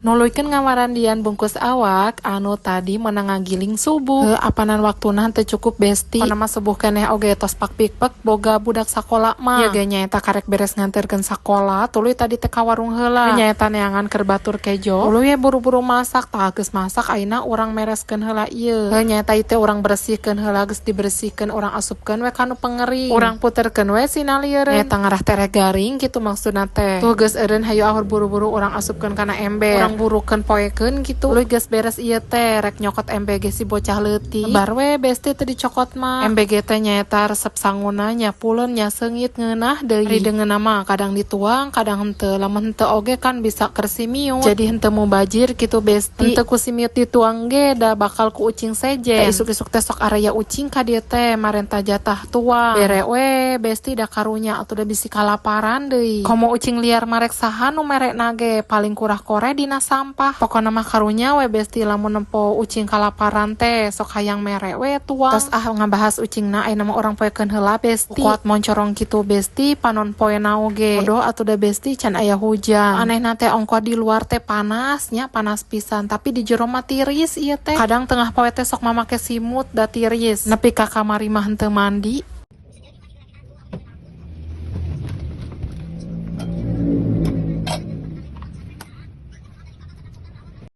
Nuluykeun ngamarandian bungkus awak anu tadi meunang ngagiling subuh. Heuh, apanan waktuna teu cukup, Besti. Pokona mah subuh keneh oge tos pak pikpek boga budak sakola mah. Ieu ge nyaeta karek beres nganterkeun sakola, tuluy tadi teh ka warung heula. Nyaeta neangan keur batur kejo. Tuluy we buru-buru masak, tah geus masak ayeuna urang mereskeun heula ieu. Heuh, nyaeta ieu teh urang beresihkeun heula, geus diberesihkeun urang asupkeun we kanu pengering. Urang puterkeun we sina lieureun. Nyaeta ngarah tereh garing kitu maksudna teh. Tuh geus eureun, hayu ahur buru-buru urang asupkeun kana ember. Urang burukeun poekeun kitu. Tuluy geus beres ieu teh rek nyokot MBG si bocah leutik. Lebar we, Besti, teu dicokot mah. MBG teh nyaeta resep sanguna nya, puleun nya, seungit, ngeunah deui. Ari deungeunna mah kadang dituang, kadang henteu. Lamun henteu oge kan bisa keur si miut. Jadi henteu mubajir kitu, Besti. Henteu ku si miut dituang ge da bakal ku ucing sejen. Isuk-isuk teh sok araya ucing ka dieu teh marenta jatah tuang. Bere we, Besti, da karunya atuh, da bisi kalaparan deui. Komo ucing liar mah rek saha nu merena ge, paling kurah kore dina sampah. Pokona mah karunya we, Besti, lamun nempo ucing kalaparan teh sok hayang mere we tuang. Tos ah ngabahas ucingna, ayeuna mah urang poekeun heula, Besti. Kuat moncorong kitu, Besti, panon poena oge. Bodoh atuh da, Besti, can aya hujan. Anehna teh ongkoh di luar teh panas nya, panas pisan, tapi di jero mah tiris ieu teh. Kadang tengah poe teh sok mamake simut da tiris. Nepi ka kamari mah henteu mandi.